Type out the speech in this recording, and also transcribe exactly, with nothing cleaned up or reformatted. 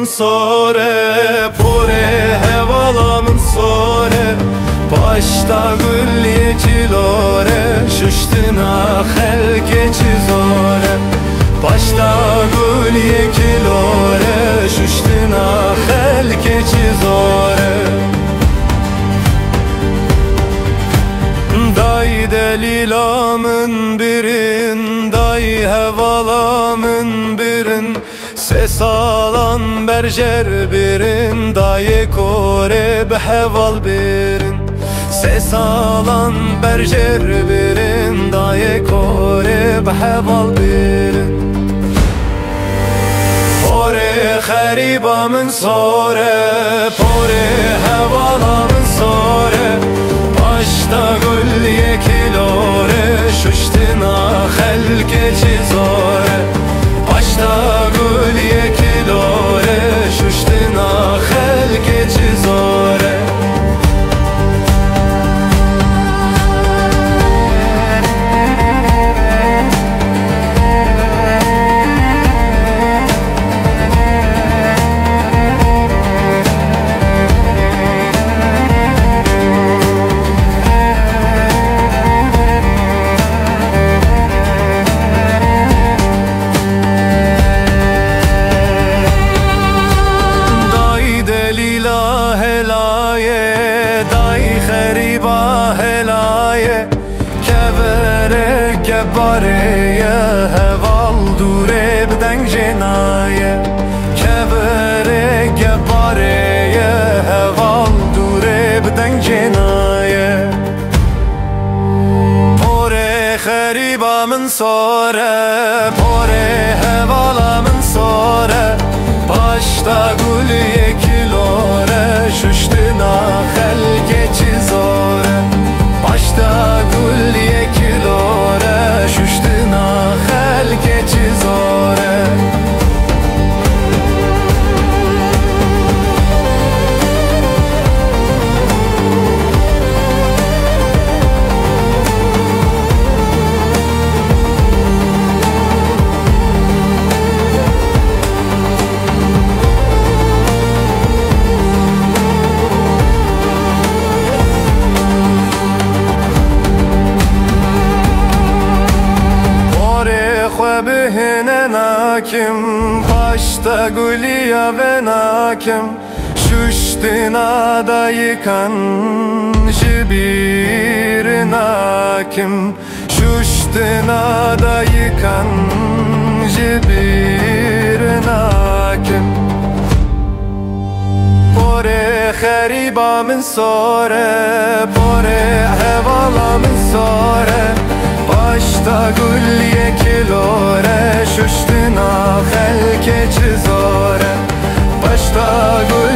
Sor e, porê hevala min sor e, paşta gul yekî lor e, şuştina xelkê çi zor e. Paşta gul yekî lor e, şuştina xelkê çi zor e. Day delîla min birin, day hevala min birin, sê salan berjer birin, dayê korê bi heval birin. Sê salan berjer birin, dayê korê bi heval birin. Porê xerîba min sor e, porê hevala min sor e. Paşta gul yekî lor e, şuştina xelkê çi zor e. Paşta gul yekî lor e, şuştina xelkê çi zor e. Day delîla hela ye, day xerîba hela ye. Keverê gebarê ye, heval dûrê bi deng jê naye. Keverê gebarê ye, heval dûrê bi deng jê naye. Porê xerîba min sor e, porê hevala min sor e. Paşta gul yekî lor e, şuştina xelkê çi zor e. Paşta gul yekî lor e, şuştina xelkê çi zor e. Porê xwe bihêne nakim, paşta guliya ve nakim. Şuştina dayikan ji bîr nakim. Şuştina dayikan ji bîr nakim. Porê xerîba min sor e, porê hevala min sor e. Paşta gul yekî lor e, şuştina xelkê çi zor e. Paşta gul